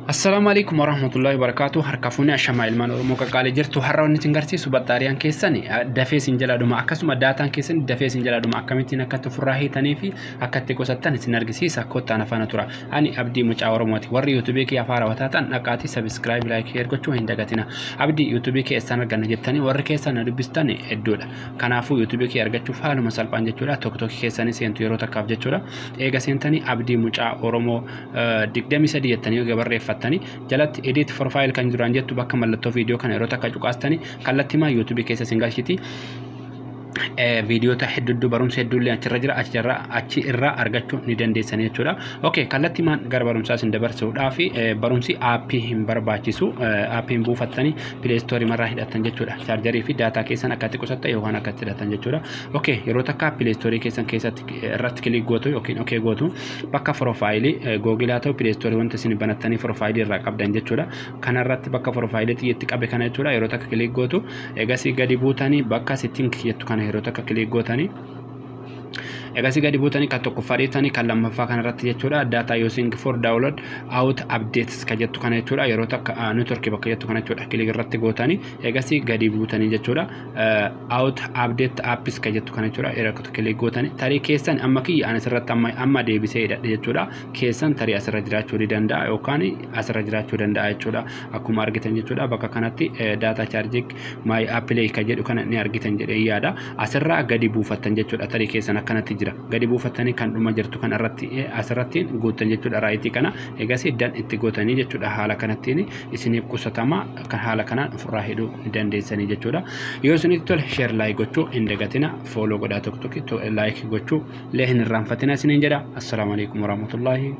Assalaamu alaikum warahmatullahi wabarakatuh. Harka fuunee ashamaa ilmaan Oromoo qaqqaalee jirtu. Har'a wanni isin garsiisu baxxaariyaan keessan dafee isin jalaa dhuma, akkasuma daataan keessan dafee isin jalaa dhuma, akkamittiin akka itti ofirraa hiitanii fi akka itti qusattan isin argisiisa. Kottaan afaan tura. Ani Abdii Mucaa Oromooti. Warri yuutuubii kiyya afaan raawwataa dhaqaatii subscribe, like, share gochuu hin dagatina. Abdii, yuutuubii kee eessaan arganna jettanii warri keessan na dubbistan hedduudha. Kanaafuu yuutuubii kee argachuuf haaluma salphaan jechuudha. Tokko tokko keessanii seentu yeroo takkaaf jechuudha. Eega seentanii Abdii Mucaa Oromoo 23 jettanii yoo barreeffattanii, jalatti edit profile kan duraan jettu bakka mallattoo viidiyoo kana yeroo takka cuqaastanii kallattimaa yuutuubii keessa isin galchiti. Viidiyoota hedduu, barumsa hedduullee achirra jira, achi irraa argachuu ni dandeessan jechuudha. Okay, kallattimaan gara barumsaa isin dabarsuudhaaf, barumsi aappii hin barbaachisu, aappii hin buufattanii Play Store marraa hidhattan jechuudha. Chaarjarii fi daataa keessan akkatti qusattan yookaan akkatti hidhattan jechuudha. Okay, yeroo takka Play Store keessan keessatti irratti click gootu yookiin okay gootu, bakka profile Google haa ta'u Play Store wanta isin banattanii profile irraa qabdan jechuudha. Kanarratti bakka profile xiyyeetti qabe kana jechuudha, yeroo takka click gootu. Egasii gadi buutanii bakka setting jettu kana yeroo takka click gootanii, egasii gadi buutanii kan tokkoffaa dhiiftanii kan lammaffaa kanarratti jechuudha, data using for download out updates ka jettu kana jechuudha, yeroo takka network bakka jettu kana jechuudha click irratti gootanii, egasii gadi buutanii jechuudha, out update apps ka jettu kana jechuudha yeroo takka click gootanii. Tarii keessan amma kiyya ani asirratti amma deebisee hidhadhe jechuudha. Keessan tarii asirra jiraachuu ni danda'a yookaan asirra jiraachuu danda'a jechuudha. Akkuma argitan jechuudha, bakka kanatti data charging my Apple ka jedhu kana ni argitan jedhee yaada. Asirraa gadi buufattan jechuudha. Tarii keessan akkanatti jira, gadi buufattanii kan dhuma jirtu kan irratti asirratti guuttan jechuudha, right kana. Egasii done itti gootanii jechuudha. Haala kanattiin isiniif qusatama, kan haala kanaan ofirraa hidhuu ni dandeessanii jechuudha. Yoo isinitti tole share, like gochuu hin dagatina. Follow godhaa, tokko tokko like gochuu illee hin irraanfatina isiniin jedha. Assalaamu alaikum warahmatullaahi.